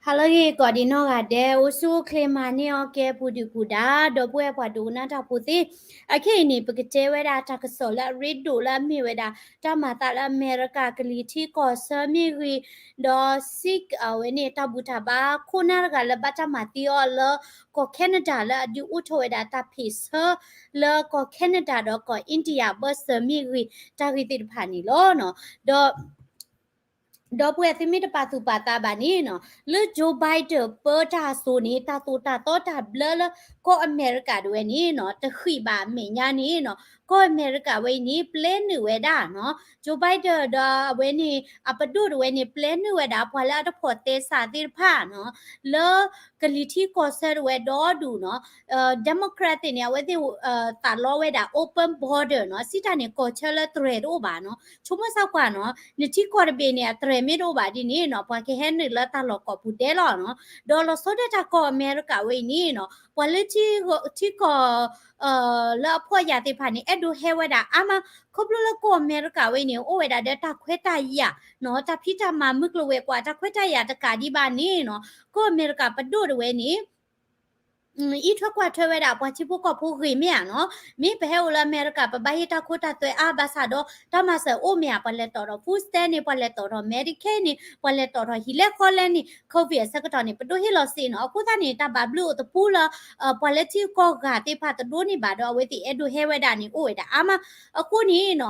ဟါလၢအဂ့ၤ ကိးဒံးနီၢ်ဂၤဒဲး အိၣ်ဆူၣ်အိၣ်ချ့မၤန့ၢ်အီၣ်ကဲ ပူၤဒုၣ်ပူၤဒါ ဒီပုၢ်ဝဲၢ်ပှၤဒိကနၣ်တၢ်ဖိသ့ၣ်, အခဲအံၤန့ၣ် ပကတဲဝဲဒၣ်တၢ်ကစီၣ်လၢအရ့ဒိၣ်လၢအမ့ၢ်ဝဲဒၣ် တၢ်မၤသးလၢအမဲရကၤကလံၤထံးကီၢ်ဆၢမ့ၢ်ဂ့ၤ, ဒီး Sikh အဝဲန့ၣ် တၢ်ဘူၣ်တၢ်ဘါခိၣ်နၢ်တဂၤလၢဘၣ်တၢ်မၤသံအီၤလၢ ကီၢ် Canada လၢအဒုးအိၣ်ထီၣ်ဝဲဒၣ်တၢ်ဖံးဆၢ လၢကီၢ် Canada ဒီးကီၢ် India ဘၢၣ်စၢၤမ့ၢ်ဂ့ၤ တၢ်ဂ့ၢ်သ့ၣ်တဖၣ်န့ၣ်လီၤ. ဒီး ဒီပုၢ်ဝဲၢ်သုမ့ၢ်တပာ်သူၣ်ပာ်သးဘၣ်န့ၣ်နီၤ, လၢ Joe Biden ပၢတၢ်အစိၤန့ၣ် တၢ်သိၣ်တၢ်သီတၢ်ဘျၢလၢကီၢ်အမဲရကၤဒၣ်ဝဲန့ၣ်နီၤ, တဃံးဘၣ်အမဲာ်ညါန့ၣ်နီၤ, ကီၢ်အမဲရကၤဝဲအံၤန့ၣ် ပျဲနုာ်ဝဲဒၣ်နီၤ, Joe Biden ဒီးအဝဲန့ၣ် အပဒိၣ်ဒၣ်ဝဲန့ၣ် ပျဲနုာ်ဝဲဒၣ် ပှၤလၢအတဖိးသဲစးသ့ၣ်တဖၣ်နီၤ, လၢကလံၤထံးကီၢ်ဆၢဒၣ်ဝဲဒီဒူၣ်နီၤ, Democrat သ့ၣ်န့ၣ် အဝဲသ့ၣ် သးလီဝဲဒၣ် open border နီၤ, စံးတၢ်န့ၣ် ကီၢ်ဆၢလၢတြဲၤတအိၣ်ဘၣ်နီၤ, ဆိကမိၣ်ဆၢကွၢ်နီၤ, နထံကီၢ်တဘ့ၣ်န့ၣ် အတြဲၤမ့ၢ်တအိၣ်ဘၣ်ဒ်န့ၣ်နီၤ, ပှၤကဟဲနုာ်လၢတၢ်လီၢ်ကိးပူၤဒဲးလီၤနီၤ, ဒီးလီၤဆီဒၣ်တၢ်ကီၢ်အမဲရကၤဝဲအံၤန့ၣ်နီၤ, ပှၤလၢထံကီၢ် လၢအဖှီၣ်ယာ်သ့ၣ်တဖၣ်န့ၣ် အဲၣ်ဒိးဟဲဝဲဒၣ်အါမး, ခီဖျိလၢကီၢ်အမဲရကၤဝဲအံၤန့ၣ် အိၣ်ဝဲဒၣ်ဒီးတၢ်ခွဲးတၢ်ယာ်နီၤ, တၢ်ဖံးတၢ်မၤမုၢ်ကျိၤဝဲၤကွာ် တၢ်ခွဲးတၢ်ယာ်တကးဒံးဘၣ်န့ၣ်နီၤ, ကီၢ်အမဲရကၤပဒိၣ်ဒၣ်ဝဲန့ၣ် အံးထွဲကွၢ်ထွဲဝဲဒၣ်ပှၤထံဖိကီၢ်ဖိဂ့ၤမ့ၢ်ဧါနီၤ, မ့ၢ်ပဟဲအိၣ်လၢအမဲရကၤ ပဘၣ်ဟ့ၣ်တၢ်ခိတၢ်သွဲအါဘၣ်ဆၣ်ဒီး တၢ်မၤစၢၤအိၣ်မ့ၢ်ဧါ, ပှၤလဲၤတီၣ်ထီၣ် food stamp န့ၣ်, ပှၤလဲၤတီၣ်ထီၣ် Medicaid န့ၣ်, ပှၤလဲၤတီၣ်ထီၣ်ဟံၣ်လဲဃီလဲန့ၣ်, COVID အဆၢကတီၢ်န့ၣ် ပဒိၣ်ဟ့ၣ်လီၤစ့ၢ်နီၤ, အဃိသတးန့ၣ် တၢ်ဘၣ်ဘျုးအိၣ်တပူၤလၢ ပှၤလၢထံဂုၤကီၢ်ဂၤသ့ၣ်တဖၣ်တဒိးန့ၢ်ဘၣ်ဒီး အဝဲသ့ၣ်အဲၣ်ဒိးဟဲဝဲဒၣ်န့ၣ် အိၣ်ဝဲဒၣ်အါမး, အဃိန့ၣ်နီၤ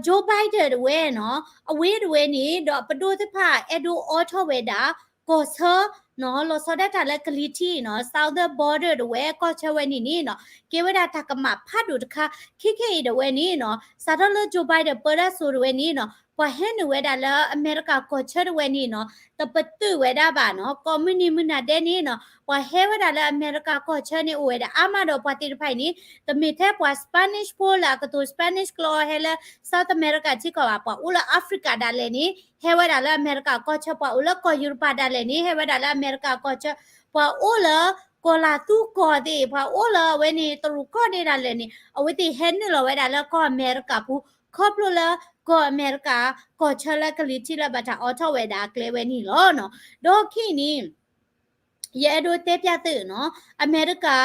Joe Biden ဒၣ်ဝဲနီၤ, အဝဲဒၣ်ဝဲန့ၣ် ဒီးအပဒိၣ်သ့ၣ်တဖၣ်အဲၣ်ဒိးအိးထီၣ်ဝဲဒၣ် ကီၢ်ဆၢနီၤ, လီၤဆီဒၣ်တၢ်လၢကလံၤထံးနီၤ, southern border ဒၣ်ဝဲကီၢ်ဆၢဝဲန့ၣ်န့ၣ်နီၤ, ကဲဝဲဒၣ်တၢ်ကမၣ်ဖးဒိၣ်တခါ, ခဲခဲအံၤဒၣ်ဝဲန့ၣ်နီၤ, စးထီၣ်လၢ Joe Biden ပၢတၢ်စိၤဒၣ်ဝဲန့ၣ်နီၤ, ပှၤဟဲနုာ်ဝဲဒၣ်လၢအမဲရကၤကီၢ်ဆၢဒၣ်ဝဲန့ၣ်နီၤ, တပတုာ်ဝဲဒၣ်ဘၣ်နီၤ, ကိးမုၢ်နံၤမုၢ်နၤဒဲးန့ၣ်နီၤ, ပှၤဟဲဝဲဒၣ်လၢအမဲရကၤကီၢ်ဆၢန့ၣ်အိၣ်ဝဲဒၣ်အါမးဒီးပှၤသ့ၣ်တဖၣ်အံၤန့ၣ် တမ့ၢ်ထဲပှၤ Spanish ဖိလၢအကတိၤ Spanish ကျိာ်ဟဲလၢ South America ထံကီၢ်ဘၣ်, ပှၤအိၣ်လၢ Africa ဒၣ်လဲာ်န့ၣ် ဟဲဝဲဒၣ်လၢအမဲရကၤကီၢ်ဆၢ, ပှၤအိၣ်လၢကီၢ်ယူရပၤဒၣ်လဲာ်န့ၣ် ဟဲဝဲဒၣ်လၢအမဲရကၤကီၢ်ဆၢ, ပှၤအိၣ်လၢကီၢ်လၤသူကီၢ်သ့ၣ်, ပှၤအိၣ်လၢအဝဲန့ၣ်တရူးကီၢ်ဒၣ်လဲာ်န့ၣ် အဝဲသ့ၣ်ဟဲနုာ်လီၤဝဲဒၣ်လၢကီၢ်အမဲရကၤပူၤ, ခီဖျိလၢကီၢ်အမဲရကၤကီၢ်ဆၢလၢကလံၤထံးလၢဘၣ်တၢ်အိးထီၣ်ဝဲဒၣ်အကျဲဝဲန့ၣ်လီၤနီၤ, ဒီးခဲအံၤန့ၣ် ယအဲၣ်ဒိးတဲပျးသုနီၤ, အမဲရကၤ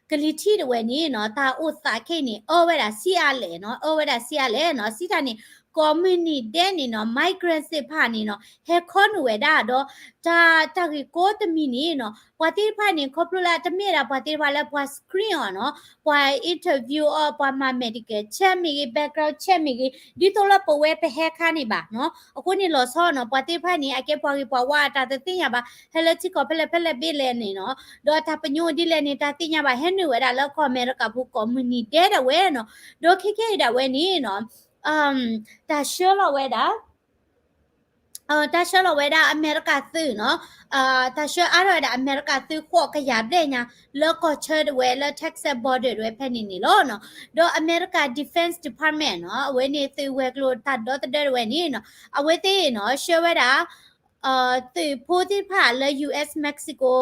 ကလံၤထံးဒၣ်ဝဲန့ၣ်နီၤ, တၢ်အိၣ်သးခဲအံၤန့ၣ် အၢဝဲဒၣ်ဆံးအါလဲၣ်နီၤ, အၢဝဲဒၣ်ဆံးအါလဲၣ်နီၤ, စံးတၢ်န့ၣ် ကိးမုၢ်နံၤဒဲးန့ၣ်နီၤ, migrant သ့ၣ်တဖၣ်န့ၣ်နီၤ, ဟဲခီနုာ်ဝဲဒၣ်ဒီး တၢ် တၢ်ဂ့ၢ်ကိးတမံၤန့ၣ်နီၤ, ပှၤသ့ၣ်တဖၣ်န့ၣ် ခီဖျိလၢအတမ့ၢ်ဒၣ်ပှၤသ့ၣ်တဖၣ်လၢပှၤ screen အီၤနီၤ, ပှၤ interview အီၤ, ပှၤမၤ medical check မ့ၢ်ဂ့ၤ, background check မ့ၢ်ဂ့ၤ, ဒ်သိးလၢပဝဲပဟဲခါန့ၣ်ဘၣ်နီၤ, အဃိန့ၣ်လီၤဆီနီၤ, ပှၤသ့ၣ်တဖၣ်န့ၣ် အကဲပှၤဂ့ၤပှၤဝါအတၢ်တသ့ၣ်ညါဘၣ်, ဟဲလၢထံကီၢ်ဖဲလဲၣ်ဖဲလဲၣ်ဘ့ၣ်လဲၣ်န့ၣ်နီၤ, ဒီးတၢ်ပညိၣ်ဒ်လဲၣ်န့ၣ် တၢ်သ့ၣ်ညါဘၣ်, ဟဲနုာ်ဝဲဒၣ်လၢကီၢ်အမဲရကၤပူၤကိးမုၢ်နံၤဒဲးဒၣ်ဝဲနီၤ, ဒီးခဲခဲအံၤဒၣ်ဝဲန့ၣ်နီၤ, တၢ်ဆှၢလီၤဝဲဒၣ် တၢ်ဆှၢလီၤဝဲဒၣ်အမဲရကၤသုးနီၤ, တၢ်ဆှၢအါထီၣ်ဝဲဒၣ်အမဲရကၤသုးဃိးကယၤဘျဲၣ်ညါ လၢကီၢ်ဆၢဒၣ်ဝဲလၢ Texas border ဒၣ်ဝဲဖဲန့ၣ်န့ၣ်လီၤနီၤ, ဒီးအမဲရကၤ Defense Department နီၤ, အဝဲန့ၣ်သုးဝဲၤကျိၤတၢ်ဒီသဒၢဒၣ်ဝဲန့ၣ်နီၤ, အဝဲသ့ၣ်နီၤ ဆှၢဝဲဒၣ် သုးဖိသ့ၣ်တဖၣ်လၢ US Mexico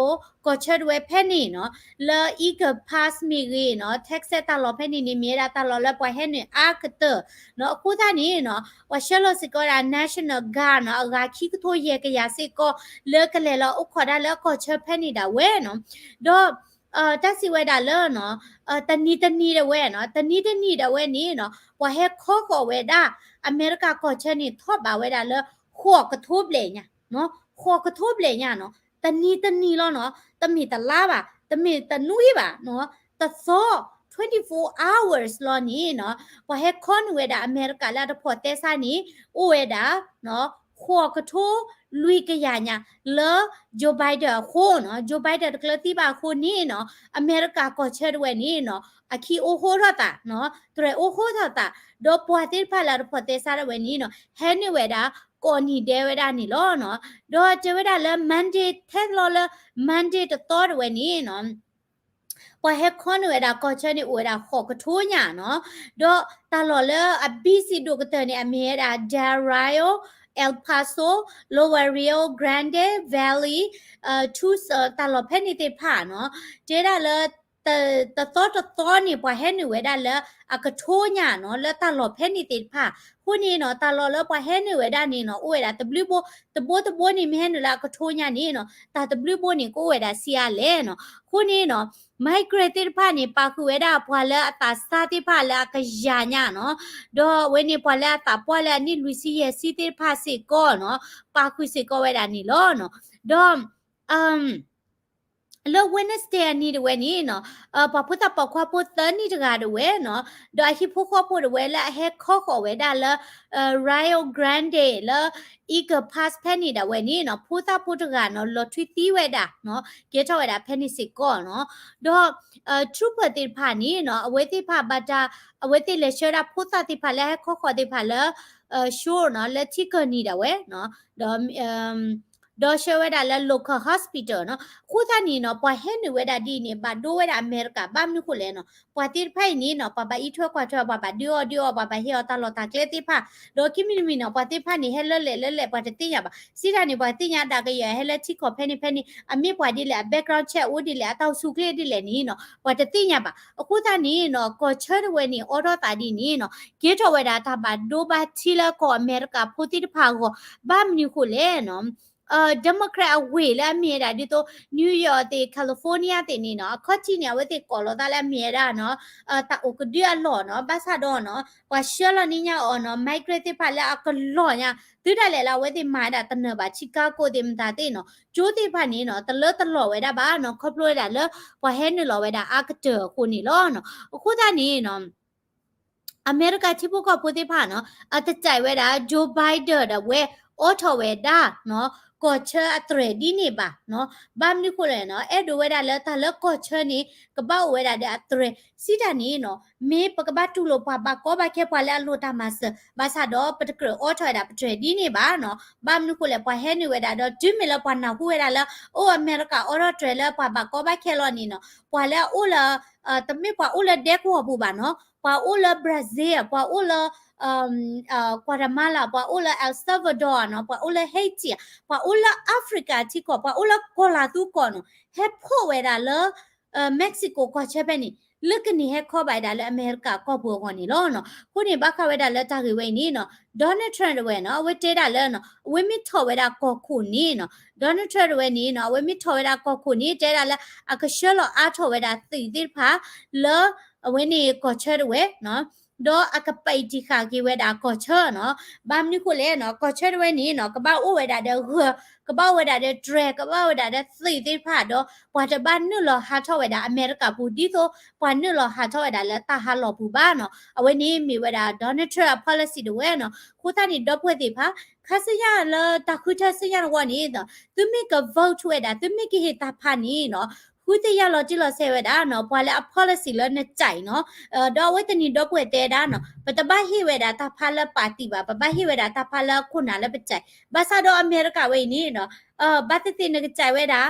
ကီၢ်ဆၢဒၣ်ဝဲဖဲန့ၣ်နီၤ, လၢ Eagle Pass မ့ၢ်ဂ့ၤနီၤ, Texas တၢ်လီၢ်ဖဲန့ၣ်န့ၣ် မ့ၢ်ဝဲဒၣ်တၢ်လီၢ်လၢပှၤဟဲနုာ်အါကတၢၢ်နီၤ, အဃိသတးန့ၣ်နီၤ ပှၤဆှၢလီၤစ့ၢ်ကီးဝဲဒၣ် National Guard နီၤ, အဂၤခံကထိယဲၢ်ကယၤစ့ၢ်ကီး လၢကလဲၤလီၤအိၣ်ခိးဒၣ်လၢကီၢ်ဆၢဖဲန့ၣ်ဒၣ်ဝဲနီၤ, ဒီး တၢ်စံးဝဲဒၣ်လၢ တနံၤတနံၤဒၣ်ဝဲနီၤ, တနံၤတနံၤဒၣ်ဝဲန့ၣ်နီၤ, ပှၤဟဲခီဃီၤဝဲဒၣ် အမဲရကၤကီၢ်ဆၢန့ၣ် ထီၣ်ဘးဝဲဒၣ်လၢ ဃိးကထိဘျဲၣ်ညါ, ဃိးကထိဘျဲၣ်ညါနီၤ, တနံၤတနံၤလီၤနီၤ, တမ့ၢ်တလါဘၣ်, တမ့ၢ်တနွံဘၣ်နီၤ, တသီ twenty-four hours လီၤန့ၣ်နီၤ, ပှၤဟဲခီနုာ်ဝဲဒၣ်အမဲရကၤလၢအတဖိးသဲစးန့ၣ် အိၣ်ဝဲဒၣ် ဃိးကထိလွံၢ်ကယၤညါ လၢ Joe Biden အဃိနီၤ, Joe Biden တကျၢၤသံဘၣ်အဃိန့ၣ်နီၤ, အမဲရကၤကီၢ်ဆၢဒၣ်ဝဲန့ၣ်နီၤ, အခံအိၣ်ဃိထီၣ်သးနီၤ, တြဲၤအိၣ်ဃိထီၣ်သး, ဒီးပှၤသ့ၣ်တဖၣ်လၢအတဖိးသဲစးဒၣ်ဝဲန့ၣ်နီၤ, ဟဲနုာ်ဝဲဒၣ် ကိးနံၤဒဲးဝဲဒၣ်န့ၣ်လီၤနီၤ, ဒီးတဲဝဲဒၣ်လၢ Monday ထဲလီၤလၢ Monday တသီဒၣ်ဝဲန့ၣ်နီၤ ပှၤဟဲခီနုာ်ဝဲဒၣ်ကီၢ်ဆၢန့ၣ် အိၣ်ဝဲဒၣ်ဃိးကထိညါနီၤ, ဒီးတၢ်လီၢ်လၢအဘံစံးဒိၣ်ကတၢၢ်န့ၣ် အမ့ၢ်ဝဲဒၣ် Del Rio, El Paso, Lower Rio Grande Valley, Tucson တၢ်လီၢ်ဖဲန့ၣ်သ့ၣ်တဖၣ်နီၤ, တဲဒၣ်လၢ တသီတသီန့ၣ် ပှၤဟဲနုာ်ဝဲဒၣ်လၢအကထိညါနီၤ, လၢတၢ်လီၢ်ဖဲန့ၣ်သ့ၣ်တဖၣ် အဃိန့ၣ်နီၤ တၢ်လီၢ်လၢပှၤဟဲနုာ်ဝဲဒၣ်န့ၣ်နီၤ အိၣ်ဝဲဒၣ်တဘျုးဘိ, တဘိတဘိန့ၣ် မ့ၢ်ဟဲနုာ်လၢအကထိညါန့ၣ်နီၤ တၢ်တဘျုးဘိန့ၣ် ကအိၣ်ဝဲဒၣ်ဆံးအါလဲၣ်နီၤ. အဃိန့ၣ်နီၤ migrant သ့ၣ်တဖၣ်န့ၣ် ပာ်ဃုာ်ဝဲဒၣ်ပှၤလၢအသးစၢ်သ့ၣ်တဖၣ်လၢအကယၤညါနီၤ, ဒီးအဝဲန့ၣ်ပှၤလၢအသးပှၢ်လၢအနံၣ်လွံၢ်ဆံယဲၢ်ဆံသ့ၣ်တဖၣ်စ့ၢ်ကီးနီၤ ပာ်ဃုာ်စ့ၢ်ကီးဝဲဒၣ်န့ၣ်လီၤနီၤ. ဒီး လၢ Wednesday အနံၤတဝဲန့ၣ်နီၤ ပှၤဖိသၣ်ပိာ်ခွါဖိသၢနံၣ်တဂၤတဝဲနီၤ, ဒီးအဟံၣ်ဖိဃီဖိတဝဲလၢအဟဲခီဃီၤဝဲဒၣ်လၢ Rio Grande လၢ Eagle Pass ဖဲန့ၣ်ဒၣ်ဝဲန့ၣ်နီၤ ဖိသၣ်ဖိတဂၤနီၤ လီၤထွံသံဝဲဒၣ်နီၤ ကဲထီၣ်ဝဲဒၣ်ဖဲန့ၣ်စ့ၢ်ကီးနီၤ. ဒီး trooper သ့ၣ်တဖၣ်န့ၣ်နီၤ အဝဲသ့ၣ်တဖၣ်ဘၣ်တၢ် အဝဲသ့ၣ်လဲၤဆှၢဒၣ်ဖိသၣ်သ့ၣ်တဖၣ်လၢအဟဲခီဃီၤသ့ၣ်တဖၣ်လၢ shore နီၤ လၢထံကၢၢ်နံၤဒၣ်ဝဲနီၤ ဒီး ဒီးဆှၢဝဲဒၣ်လၢ local hospital နီၤ. အဃိသတးန့ၣ်နီၤ ပှၤဟဲနုာ်ဝဲဒၣ်ဒ်အံၤန့ၣ် ဘၣ်ဒိဝဲဒၣ်အမဲရကၤ ဘၣ်မနုၤဃိလဲၣ်နီၤ ပှၤသ့ၣ်တဖၣ်အံၤန့ၣ်နီၤ ပှၤဘၣ်အံးထွဲကွၢ်ထွဲ ပှၤဘၣ်ဒုးအီၣ်ဒုးအီ ပှၤဘၣ်ဟ့ၣ်အီၤ တၢ်လီၢ်တၢ်ကျဲသ့ၣ်တဖၣ်, ဒီးခံမံၤတမံၤနီၤ ပှၤသ့ၣ်တဖၣ်န့ၣ် ဟဲလၢလဲၣ်လၢလဲၣ် ပှၤတသ့ၣ်ညါဘၣ်. စံးတၢ်န့ၣ် ပှၤသ့ၣ်ညါဒၣ်ကယဲၢ် ဟဲလၢထံကီၢ်ဖဲန့ၣ်ဖဲန့ၣ် အမ့ၢ်ပှၤဒ်လဲၣ် အ background check အိၣ်ဒ်လဲၣ် အတၢ်အိၣ်ဆူၣ်အိၣ်ချ့ဒ်လဲၣ်န့ၣ်နီၤ ပှၤတသ့ၣ်ညါဘၣ်. အဃိသတးန့ၣ်နီၤ ကီၢ်ဆၢတဝဲန့ၣ် အိးထီၣ်သးဒ်န့ၣ်နီၤ ကဲထီၣ်ဝဲဒၣ်တၢ်ဘၣ်ဒိဘၣ်ထံးလၢကီၢ်အမဲရကၤဖိသ့ၣ်တဖၣ်အဂီၢ် ဘၣ်မနုၤဃိလဲၣ်နီၤ Democrat အဝ့ၢ်လၢအမ့ၢ်ဝဲဒၣ်ဒ်သိး New York သ့ၣ် California သ့ၣ်န့ၣ်နီၤ အခီၣ်ထံးန့ၣ် အဝဲသ့ၣ်ကိးလီၤသးလၢအမ့ၢ်ဝဲဒၣ်နီၤ တၢ်အိၣ်ကဒုအလီၢ်နီၤ ဘၣ်ဆၣ်ဒီးနီၤ ပှၤဆှၢလီၤန့ၢ်ညါအီၤနီၤ migrant သ့ၣ်တဖၣ်လၢအကလီၢ်ညါ သုဒၣ်လဲာ်လၢအဝဲသ့ၣ်မၤဝဲဒၣ်တနၢၤဘၣ် Chicago သ့ၣ်မတၤသ့ၣ်နီၤ ကၠိသ့ၣ်တဖၣ်န့ၣ်နီၤ တလၢတလီၢ်ဝဲဒၣ်ဘၣ်နီၤ ခီဖျိဝဲဒၣ်လၢ ပှၤဟဲနုာ်လီၤဝဲဒၣ်အါကတၢၢ်အဃိန့ၣ်လီၤနီၤ. အဃိသတးန့ၣ်နီၤ အမဲရကၤထံဖိကီၢ်ဖိသ့ၣ်တဖၣ်နီၤ အတကြိုက်ဝဲဒၣ် Joe Biden ဒၣ်ဝဲ အိးထီၣ်ဝဲဒၣ်နီၤ ကီၢ်ဆၢအသရဲၣ်ဒ်န့ၣ်ဘၣ်နီၤ. ဘၣ်မနုၤဃိလဲၣ်နီၤ အဲၣ်ဒိးဝဲဒၣ်လၢတၢ်လၢကီၢ်ဆၢန့ၣ် ကဘၣ်အိၣ်ဝဲဒၣ်ဒီးအသရဲၣ် စံးတၢ်န့ၣ်နီၤ မ့ၢ်ပကဘၣ်တူၢ်လိာ်ပှၤဘၣ်ကီဘၣ်ခဲ ပှၤလၢအလိၣ်တၢ်မၤစၢၤ ဘၣ်ဆၣ်ဒီးပတကြၢးအိးထီၣ်ဝဲဒၣ်ပတြဲၤဒ်န့ၣ်ဘၣ်နီၤ. ဘၣ်မနုၤဃိလဲၣ် ပှၤဟဲနုာ်ဝဲဒၣ်ဒီး တုၤမ့ၢ်လၢပှၤနၢ်ဟူဝဲဒၣ်လၢ အိၣ်အမဲရကၤအိးထီၣ်တြဲၤလၢပှၤဘၣ်ကီဘၣ်ခဲလီၤန့ၣ်နီၤ ပှၤလၢအအိၣ်လၢ တမ့ၢ်ပှၤအိၣ်လၢဒဲကဝီၤပူၤဘၣ်နီၤ ပှၤအိၣ်လၢ Brazil ပှၤအိၣ်လၢ Guatemala ပှၤအိၣ်လၢ El Salvador နီၤ ပှၤအိၣ်လၢ Haiti ပှၤအိၣ်လၢ Africa ထံကီၢ် ပှၤအိၣ်လၢကီၢ်လၤသူကီၢ်နီၤ ဟဲဖီၣ်ဝဲဒၣ်လၢ Mexico ကီၢ်ဆၢဖဲန့ၣ် လၢကန့ၢ်ဟဲခီဘၣ်ဝဲဒၣ်လၢအမဲရကၤကီၢ်ပူၤအဂီၢ်န့ၣ်လီၤနီၤ. အဃိန့ၣ် ဘၣ်ဃးဝဲဒၣ်လၢတၢ်ဂ့ၢ်ဝဲအံၤန့ၣ်နီၤ Donald Trump တဝဲနီၤ အဝဲတဲဒၣ်လၢနီၤ အဝဲမ့ၢ်ထီၣ်ဝဲဒၣ်ကီၢ်ခိၣ်န့ၣ်နီၤ Donald Trump တဝဲန့ၣ်နီၤ အဝဲမ့ၢ်ထီၣ်ဝဲဒၣ်ကီၢ်ခိၣ်န့ၣ် တဲဒၣ်လၢ အကဆှၢလီၤအါထီၣ်ဝဲဒၣ်သုးသ့ၣ်တဖၣ် လၢ အဝဲန့ၣ်ကီၢ်ဆၢတဝဲနီၤ ဒီးအကပာ်တံာ်ဃာ်က့ၤဝဲဒၣ်ကီၢ်ဆၢနီၤ. ဘၣ်မနုၤဃိလဲၣ်နီၤ ကီၢ်ဆၢတဝဲန့ၣ်နီၤ ကဘၣ်အိၣ်ဝဲဒၣ်ဒီးဂၢၢ် ကဘၣ်အိၣ်ဝဲဒၣ်ဒီးတြဲၤ ကဘၣ်အိၣ်ဝဲဒၣ်ဒီးသုးသ့ၣ်တဖၣ်ဒီး ပှၤတဘၣ်နုာ်လီၤဟးထီၣ်ဝဲဒၣ်အမဲရကၤပူၤ ဒ်သိးပှၤနုာ်လီၤဟးထီၣ်ဝဲဒၣ်လၢတၢ်ဟးလီၢ်ပူၤဘၣ်နီၤ. အဝဲန့ၣ်မ့ၢ်ဝဲဒၣ် Donald Trump အ policy တဝဲနီၤ. အဃိသတးန့ၣ် ဒီပုၢ်ဝဲၢ်သ့ၣ်တဖၣ် ခါဆူညါလၢတၢ်ဃုထၢဆူညါတဝီန့ၣ် သုမ့ၢ်က vote ဝဲဒၣ် သုမ့ၢ်ကဟ့ၣ်တၢ်ဖးန့ၣ်နီၤ ဃုသ့ၣ်ညါလီၤတံၢ်လီၤဆဲးဝဲဒၣ်နီၤ ပှၤလၢအ policy လၢနကြိုက်နီၤ. ဒီးအဝဲတနံၤဒီပုၢ်ဝဲၢ်တဲဒၣ်နီၤ ပတဘၣ်ဟ့ၣ်ဝဲဒၣ်တၢ်ဖးလၢ party ဘၣ် ပဘၣ်ဟ့ၣ်ဝဲဒၣ်တၢ်ဖးလၢအခိၣ်နၢ်လၢပကြိုက် ဘၣ်ဆၣ်ဒီးအမဲရကၤဝဲအံၤန့ၣ်နီၤ ဘၣ်သ့ၣ်သ့ၣ်နကကြိုက်ဝဲဒၣ်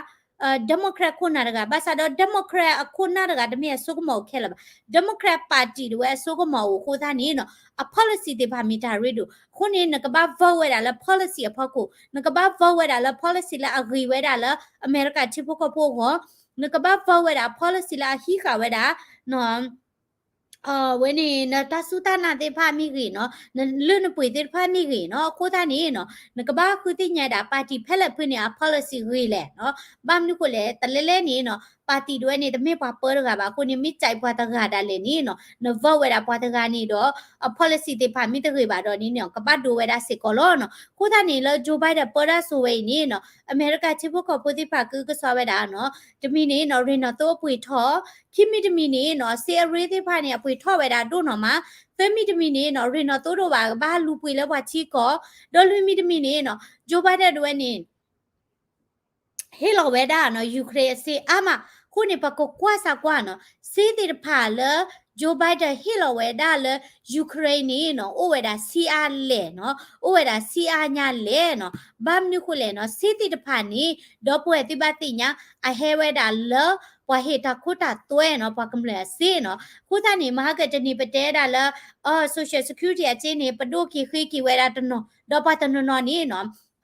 Democrat ခိၣ်နၢ်တဂၤ ဘၣ်ဆၣ်ဒီး Democrat အခိၣ်နၢ်တဂၤတမ့ၢ်အစိကမီၤအိၣ်ခဲလၢာ်ဘၣ် Democrat party တဝဲအစိကမီၤအိၣ်အဃိသတးန့ၣ်နီၤ အ policy သ့ၣ်တဖၣ်မ့ၢ်တၢ်ရ့ဒိၣ် အဃိန့ၣ် နကဘၣ် vote ဝဲဒၣ်လၢ policy အဖီခိၣ် နကဘၣ် vote ဝဲဒၣ်လၢ policy လၢအဂ့ၤဝဲဒၣ်လၢအမဲရကၤထံဖိကီၢ်ဖိအဂီၢ် နကဘၣ် vote ဝဲဒၣ် policy လၢအဟံးဃာ်ဝဲဒၣ် ဝဲန့ၣ် နတၢ်စူၢ်တၢ်နာ်သ့ၣ်တဖၣ်မ့ၢ်ဂ့ၤနီၤ နလုၢ်နပှ့ၤသ့ၣ်တဖၣ်မ့ၢ်ဂ့ၤနီၤ အဃိသတးန့ၣ်နီၤ နကဘၣ်ဃုသ့ၣ်ညါဒၣ် party ဖဲလဲၣ်ဖုန့ၣ် အ policy ဂ့ၤလဲၣ်နီၤ ဘၣ်မနုၤဃိလဲၣ် တလဲလဲန့ၣ်နီၤ party တဝဲန့ၣ် တမ့ၢ်ပှၤပၢတဂၤဘၣ် အဃိန့ၣ် မ့ၢ်ကြိုက်ပှၤတဂၤဒၣ်လဲာ်န့ၣ်နီၤ န vote ဝဲဒၣ်ပှၤတဂၤန့ၣ်ဒီး အ policy သ့ၣ်တဖၣ်မ့ၢ်တဂ့ၤဘၣ်ဒီးန့ၣ်နီၤ ကဘၣ်ဒိဝဲဒၣ်စ့ၢ်ကီးလီၤနီၤ အဃိသတးန့ၣ်လၢ Joe Biden ပၢတၢ်စိၤဝဲအံၤန့ၣ်နီၤ အမဲရကၤထံဖိကီၢ်ဖိသ့ၣ်တဖၣ်ကကစီၣ်ဝဲဒၣ်နီၤ တမံၤန့ၣ်နီၤ ရ့ၣ်နီၣ်သိအပှ့ၤထီၣ် ခံမံၤတမံၤန့ၣ်နီၤ စ့အရ့သ့ၣ်တဖၣ်န့ၣ် အပှ့ၤထီၣ်ဝဲဒၣ်ဒိၣ်နီၢ်မး သၢမံၤတမံၤန့ၣ်နီၤ ရ့ၣ်နီၣ်သိဒိၣ်ဘၣ် ကဘၣ်လူၤပှ့ၤလၢပှၤထံကီၢ် ဒီးလွံၢ်မံၤတမံၤန့ၣ်နီၤ Joe Biden တဝဲန့ၣ် ဟ့ၣ်လီၤဝဲဒၣ်နီၤ Ukraine အစ့အါမး အဃိန့ၣ် ပကကွၢ်စၢ်ကွၢ်နီၤ စ့သ့ၣ်တဖၣ်လၢ Joe Biden ဟ့ၣ်လီၤဝဲဒၣ်လၢ Ukraine န့ၣ်နီၤ အိၣ်ဝဲဒၣ်ဆံးအါလဲၣ်နီၤ အိၣ်ဝဲဒၣ်ဆံးအါညါလဲၣ်နီၤ ဘၣ်မနုၤဃိလဲၣ်နီၤ စ့သ့ၣ်တဖၣ်န့ၣ် ဒီပုၢ်ဝဲၢ်သုဘၣ်သ့ၣ်ညါ အဟဲဝဲဒၣ်လၢ ပှၤဟ့ၣ်တၢ်ခိတၢ်သွဲနီၤ ပှၤကမျၢၢ်အစ့နီၤ အဃိသတးန့ၣ် မဟါကတနံၤပတဲဒၣ်လၢ အ Social Security အစ့န့ၣ် ပဒိၣ်က့ၤဃ့က့ၤဝဲဒၣ်တနီၤ ဒီးပှၤတနီၤနီၤန့ၣ်နီၤ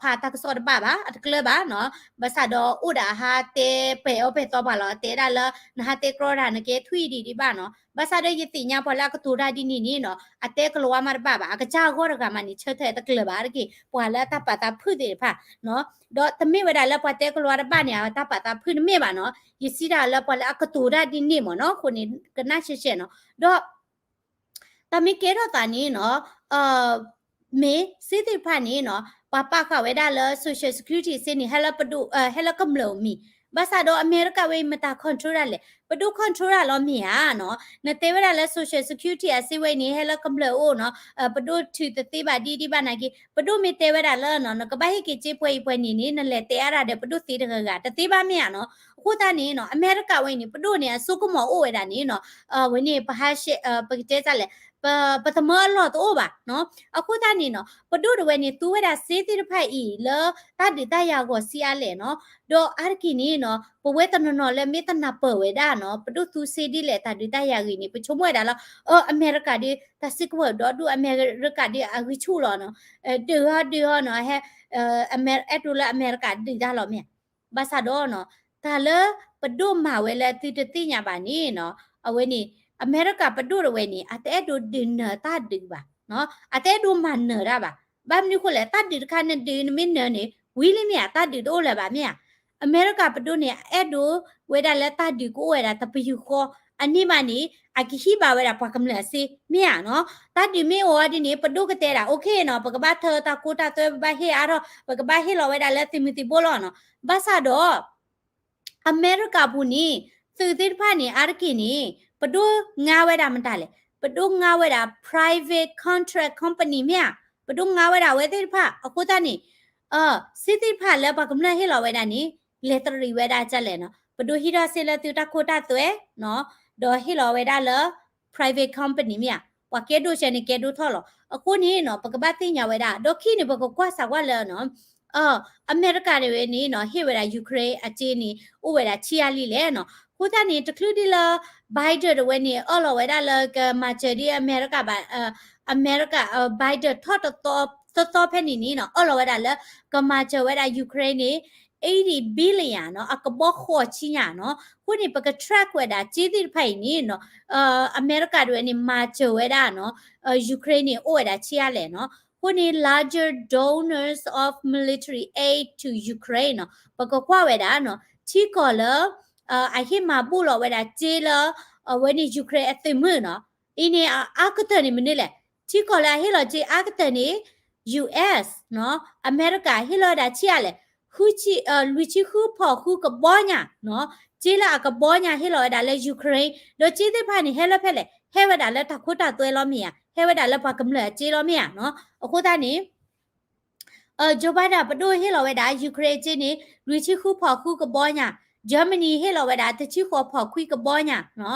ဖးတၢ်ကစီၣ်တဘၣ်ဘၣ်, အတကျၢၤဘၣ်နီၤ. ဘၣ်ဆၣ်ဒီးအိၣ်ဒီးအဟးတဲပဲာ်အီၣ်ပဲာ်သီပှၤလီၤ, အတဲဒၣ်လၢ နဟးတဲကြီတၢ် နကဲထွံၣ်ဒံးဒံးဘၣ်နီၤ. ဘၣ်ဆၣ်ဒီးယသ့ၣ်ညါပှၤလၢအကတိၤတၢ်ဒ်န့ၣ်န့ၣ်နီၤ, အတဲကလၤဝါမးတဘၣ်ဘၣ်, အကစၢ်အဂီၢ်တဂၤမးန့ၣ် ဆၢထၢၣ်တကျၢၤဘၣ်တက့ၢ်, ပှၤလၢအတၢ်ပာ်သးဖုၣ်သ့ၣ်တဖၣ်နီၤ. ဒီးတမ့ၢ်ဝဲဒၣ်လၢပှၤတဲကလၤဝါတဘၣ်န့ၣ် အတၢ်ပာ်သးဖုၣ်တမ့ၢ်ဘၣ်နီၤ. ယစံးတၢ်လၢပှၤလၢအကတိၤတၢ်ဒ်န့ၣ်မ့ၢ်နီၤ, အဃိန့ၣ် ကနၣ်ရှဲရှဲနီၤ. ဒီး တၢ်မ့ၢ်ကဲထီၣ်သးန့ၣ်နီၤ, မ့ၢ်စ့သ့ၣ်တဖၣ်န့ၣ်နီၤ, ပှၤပာ်ဃာ်ဝဲဒၣ်လၢ social security စ့န့ၣ် ဟဲလၢပဒိၣ်, ဟဲလၢကမျၢၢ်အမံၤ, ဘၣ်ဆၣ်ဒီးအမဲရကၤဝဲအံၤ မတၤ control တၢ်လဲၣ်, ပဒိၣ် control တၢ်လီၤမ့ၢ်ဧါနီၤ. နတဲဝဲဒၣ်လၢ social security အစ့ဝဲအံၤန့ၣ် ဟဲလၢကမျၢၢ်အအိၣ်နီၤ, ပဒိၣ်ထုးတသ့ဘၣ်ဒ်ဒ်ဘၣ်နာ်က့, ပဒိၣ်မ့ၢ်တဲဝဲဒၣ်လၢနီၤ, နကဘၣ်ဟ့ၣ်က့ၤစ့ပှဲၤအံၤပှဲၤန့ၣ်န့ၣ် နလဲၤတဲအါတၢ်ဒီးပဒိၣ်သ့တဂၤဂၤ တသ့ဘၣ်မ့ၢ်ဧါနီၤ. အဃိသတးန့ၣ်နီၤ, အမဲရကၤဝဲအံၤန့ၣ် ပဒိၣ်န့ၣ် အစိကမီၤအိၣ်ဝဲဒၣ်န့ၣ်နီၤ, ဝဲန့ၣ် ပဟးရှဲ, ပကတဲတၢ်လဲၣ်, ပ, ပသမၢအလီၢ်တအိၣ်ဘၣ်နီၤ. အဃိသတးန့ၣ်နီၤ, ပဒိၣ်တဝဲန့ၣ် သူဝဲဒၣ်စ့သ့ၣ်တဖၣ်အံၤလၢတၢ်ဒုးတၢ်ယၤအဂီၢ်ဆံးအါလဲၣ်နီၤ. ဒီးအါတက့ၢ်န့ၣ်နီၤ, ပဝဲတနီၤနီၤလၢမ့ၢ်တနၢ်ပၢၢ်ဝဲဒၣ်နီၤ, ပဒိၣ်သူစ့ဒ်လဲၣ် တၢ်ဒုးတၢ်ယၤအဂ့ၢ်န့ၣ် ပဆိကမိၣ်ဝဲဒၣ်လၢ အၢ အမဲရကၤဒီး တၢ်စုကဝဲၤဒီဒူၣ် အမဲရကၤဒီးအဂံၢ်ဆူၣ်လီၤနီၤ, ဒုးဟီဒုးဟီနီၤ, ဟဲ, အဲၣ်ဒိးလၢအမဲရကၤဒုးတၢ်လီၤမ့ၢ်ဧါ. ဘၣ်ဆၣ်ဒီးနီၤ, တၢ်လၢပဒိၣ်မၤဝဲလၢသုတသ့ၣ်ညါဘၣ်န့ၣ်နီၤ, အဝဲန့ၣ် အမဲရကၤပဒိၣ်တဝဲန့ၣ် အတအဲၣ်ဒိးဒုးနၢၤတၢ်ဒုးဘၣ်, အတအဲၣ်ဒိးမၤနၢၤတၢ်ဘၣ်. ဘၣ်မနုၤဃိလဲၣ်, တၢ်ဒုးတခါနဒုးနမ့ၢ်နၢၤန့ၣ် ဝံၤလံမ့ၢ်ဧါ, တၢ်ဒုးတအိၣ်လၢၤဘၣ်မ့ၢ်ဧါ. အမဲရကၤပဒိၣ်န့ၣ် အအဲၣ်ဒိးဝဲဒၣ်လၢတၢ်ဒုးကအိၣ်ဝဲဒၣ်တပယူာ်ဃီ, အန့ၣ်မးန့ၣ် အကဟံးဘၣ်ဝဲဒၣ်ပှၤကမျၢၢ်အစ့မ့ၢ်ဧါနီၤ. တၢ်ဒုးမ့ၢ်အိၣ်အီၤဒ်န့ၣ် ပဒိၣ်ကတဲဒၣ် okay နီၤ, ပကဘၣ်ထၢတၢ်ခိတၢ်သွဲ ပဘၣ်ဟ့ၣ်အါထီၣ် ပကဘၣ်ဟ့ၣ်လီၤဝဲဒၣ်လၢသုးမုၢ်သံၣ်ဘိလီၤနီၤ. ဘၣ်ဆၣ်ဒီး အမဲရကၤပူၤန့ၣ် သုးသ့ၣ်တဖၣ်န့ၣ် အါတက့ၢ်န့ၣ် ပဒိၣ်ငါဝဲဒၣ်မတၤလဲၣ်, ပဒိၣ်ငါဝဲဒၣ် private contract company မ့ၢ်ဧါ, ပဒိၣ်ငါဝဲဒၣ်အဝဲသ့ၣ်တဖၣ် အဃိသတးန့ၣ် စ့သ့ၣ်တဖၣ်လၢပှၤကမျၢၢ်ဟ့ၣ်လီၤဝဲဒၣ်န့ၣ် လဲၤတရံးဝဲဒၣ်ဒ်လဲၣ်နီၤ, ပဒိၣ်ဟံးထီၣ်စ့လၢသုတၢ်ခိတၢ်သွဲနီၤ, ဒီးဟ့ၣ်လီၤဝဲဒၣ်လၢ private company မ့ၢ်ဧါ, ပှၤကဲဒိၣ်စဲန့ၣ်ကဲဒိၣ်ထီၣ်လီၤ. အဃိန့ၣ်နီၤ ပကဘၣ်သ့ၣ်ညါဝဲဒၣ် ဒီးခံန့ၣ် ပကကွၢ်စးကွၢ်လၢနီၤ အမဲရကၤန့ၣ်ဝဲန့ၣ်နီၤ ဟ့ၣ်ဝဲဒၣ် Ukraine အစ့န့ၣ် အိၣ်ဝဲဒၣ်ဆံးအါလံလဲၣ်နီၤ. အဃိသတးန့ၣ် တချုးဒ်လၢ Biden တဝဲန့ၣ် အၢၣ်လီၤဝဲဒၣ်လၢကမၤစၢၤဒ်အမဲရကၤဘၣ်, အမဲရကၤ Biden ထီၣ်တသီဖဲန့ၣ်န့ၣ်နီၤ အၢၣ်လီၤဝဲဒၣ်လၢကမၤစၢၤဝဲဒၣ် Ukraine န့ၣ် eighty billion နီၤ, အကဘီဃိးဆံညါနီၤ. အဃိန့ၣ် ပက track ဝဲဒၣ် စ့သ့ၣ်တဖၣ်အံၤန့ၣ်နီၤ အမဲရကၤတဝဲန့ၣ် မၤစၢၤဝဲဒၣ်နီၤ Ukraine န့ၣ် အိၣ်ဝဲဒၣ်ဆံးအါလဲၣ်နီၤ. အဃိန့ၣ် larger donors of military aid to Ukraine နီၤ ပကကွၢ်ဝဲဒၣ်နီၤ ထံကီၢ်လၢ အဟ့ၣ်မၤဘူၣ်လီၤဝဲဒၣ်စ့လၢ အဝဲန့ၣ် Ukraine အသုးမုၢ်နီၤ. အံၤန့ၣ် အအါကတၢၢ်န့ၣ်မနုၤလဲၣ်, ထံကီၢ်လၢအဟ့ၣ်လီၤစ့အါကတၢၢ်န့ၣ် US နီၤ, အမဲရကၤဟ့ၣ်လီၤဝဲဒၣ်ဆံးအါလဲၣ်, လွံၢ်ဆံဃုဖီၣ်ဃုကဘီညါနီၤ, စ့လၢအကဘီညါဟ့ၣ်လီၤဝဲဒၣ်လၢ Ukraine, ဒီးစ့သ့ၣ်တဖၣ်န့ၣ် ဟဲလၢဖဲလဲၣ်, ဟဲဝဲဒၣ်လၢတၢ်ခိတၢ်သွဲလီၤမ့ၢ်ဧါ, ဟဲဝဲဒၣ်လၢပှၤကမျၢၢ်အစ့လီၤမ့ၢ်ဧါနီၤ. အဃိသတးန့ၣ် Joe Biden ပဒိၣ်ဟ့ၣ်လီၤဝဲဒၣ် Ukraine စ့န့ၣ် လွံၢ်ဆံဃုဖီၣ်ဃုကဘီညါ, Germany ဟ့ၣ်လီၤဝဲဒၣ် တဆံဃိးဖီၣ်ခွံကဘီညါနီၤ,